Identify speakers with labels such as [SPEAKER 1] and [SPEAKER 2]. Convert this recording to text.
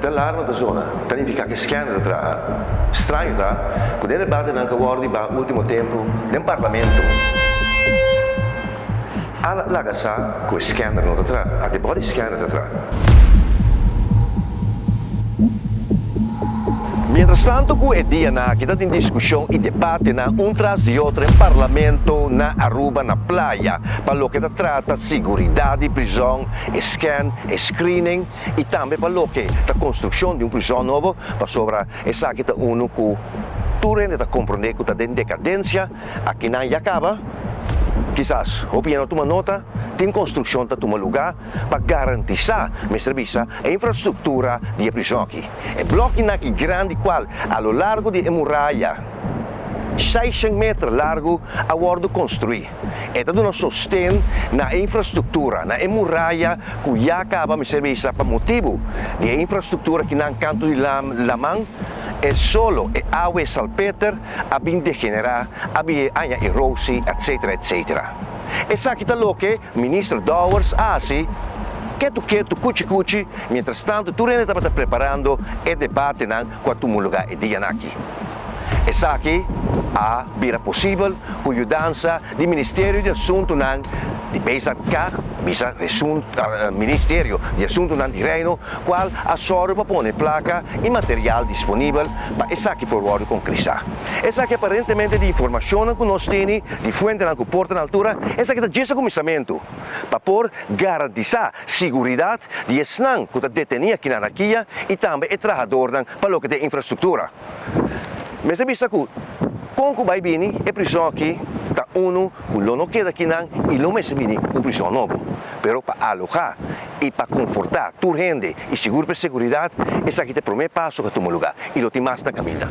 [SPEAKER 1] Ku e alarma ta zona, ta nifiká ku e scanner ta traha. Straño ta ku den debatenan ku a wòrdu hibá último tempu den parlamento, a laga sa ku e scanner no ta traha, ata e body scanner ta traha. Mientras tanto ku e dianan aki ta tin diskushon i debatenan un tras di otro den parlamento na Aruba na Playa pa loke ta trata siguridat di prizòn, e scan, e screening i tambe pa loke ta konstrukshon di un prizòn nobo pasobra esaki ta unu ku tur hende ta komprondé ku ta den dekadensia. Akinan ya kaba, kisas hopi ya no tuma nota, tin konstrukshon ta tuma lugá pa garantisá, mester bisa, e infrastruktura di e prizòn aki. E blòkinan aki grandi kual a lo largo di e muraya seishen meter largu a wòrdu konstruí. E ta duna sosten na e infrastruktura, na e muraya ku ya kaba, mester bisa, pa motibu di e infrastruktura kinan kantu di laman, e solo, e awe, e salpeter, a bin degenerá, a bin haña erosi, etcetera, etcetera. Esaki ta loke Minister Dowers a hasi ketu ketu, kuchi kuchi, mientras tanto tur hende tabata preparando e debatenan ku a tuma lugá e dianan aki. Esaki a bira posibel ku yudansa di Ministerio di Asuntunan di BZK, bisa Ministerio di Asuntunan di Reino, kual a sòru pa pone plaka i material disponibel pa esaki por wòrdu konkrisá. Esaki aparentemente di informashonnan ku nos tini di fuentenan ku por ta na altura, esaki ta djis e kuminsamentu pa por garantisá siguridat di esnan ku ta detení aki na Anakia i tambe e trahadornan pa loke ta e infrastruktura. Mester bisa ku kon ku bai bini e prison aki ta unu ku lo no keda akinan i lo mester bini un prison nobo, pero pa alohá i pa konfortá tur hende i sigur pa e seguridat, esaki ta e promé paso ku a tuma lugá i lo tin mas na kaminda.